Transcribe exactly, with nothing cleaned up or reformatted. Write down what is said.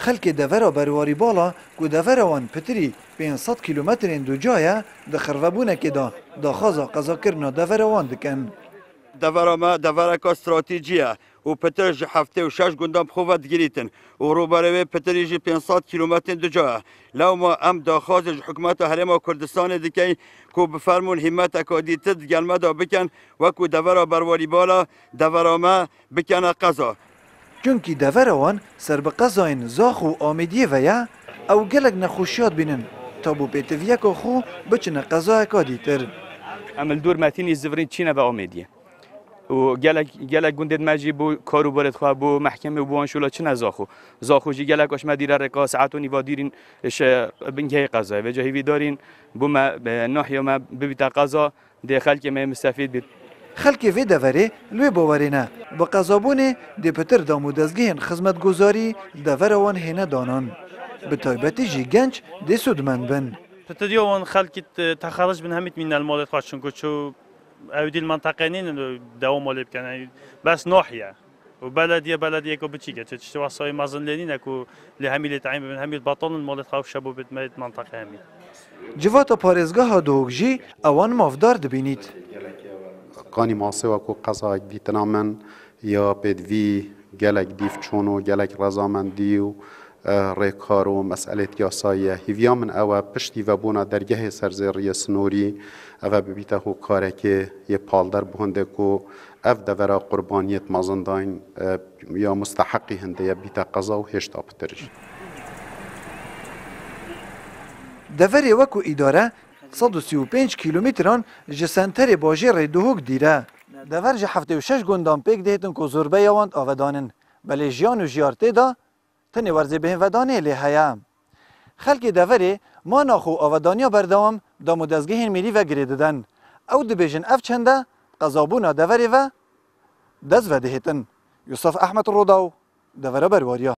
Xelkê devera Berwarî Bala ku devera wan pitirî pênc sed kîlometrên duca ye, di xirvebûnekê de daxwaza qezakirina devera wan dikin. Devera me devereka stratejî ye û pitir ji heftê û şeş gundan bi xwe ve digirîtin û rûberê wê pitirî jî pênc sed kîlometrên duca ye. Lewma em daxwazê ji hikûmeta Herêma Kurdistanê dikeyin ku bifermûn hîmeteka dîtir digel me de bikin, wekû devera Berwarî Bala devera me bikene qeza. Çunkî devera wan ser bi qezayên Zax û Amêdiyê ve ye, ew gelek nexweşiya dibînin, ta bo pêtiviyeka xwe biçine qezayeka dîtir. Em li dor Metînî Zivirîn çîne be Amêdiyê. Û gelek, gelek gundên me jî bo kar û barê xwe, bo mehkemê û bo wan şola çine Zaxo. Zaxo jî gelek aşme dîre rêka, saet û nîva dîrîn ji bingehê qezayê. Vêca hîvîdarîn bo me, e, nahiya me bibîte qeza, dê xelkê me mistefîd bît. Xelkê vê deverê li wê bawerê ne. Bi qezabûnê dê pitir dam û dezgehên xizmetguzarî devera wan hêne danan. Bi taybetî jî genç dê sûdmend bin. Pitiriya wan xelkî te-, texerric bin hemî dimîne li malê xwe, çunku çû ew dî li menteqeyê nînin, dewam malê bikin. Bes nahiye. Û belediye, belediyeke biçîk e. Çi tiştê wesayê mezin lê nîne ku lê hemî lê teyîn bibin, hemî betal in, malê xwe şebo bit me menteqe hemî. Civata parêzgeha Duhok jî ewan mafdar dibînît. Qanî masê we ku qezayek dîtina min ya pêdivî gelek dîv çûn û gelek rezamendî û, e, rêkar û meselêt yasayî ye. Hîviya min ew e, piştî vebûna dergehê serzêriyê sinorî, ev e bibîte hokarekê yê palder bi hindê ku ev devera qurbaniyêt mezin dayîn, e, ya musteheqî hindê ye bîte qeza û hêşta pitir jî. Deverê wekû îdare sed û sî û pênc kîlometran ji senterê bajêrê Duhok dîre. Dever ji heftê û şeş gundan pêk dihêtin ku zorbeya wan avedanin. Belê jiyan û jiyar tê de tenê werzê bêhnvedanê lê heye. Xelkê deverê ma naxwe û avedaniya berdewam dam û dezgehên mîrî ve girê didin. Ew dibêjin ev çende qezabûna deverê ve dest vedihêtin. Yusuf Ehmed Rodaw, Devera Berwariya.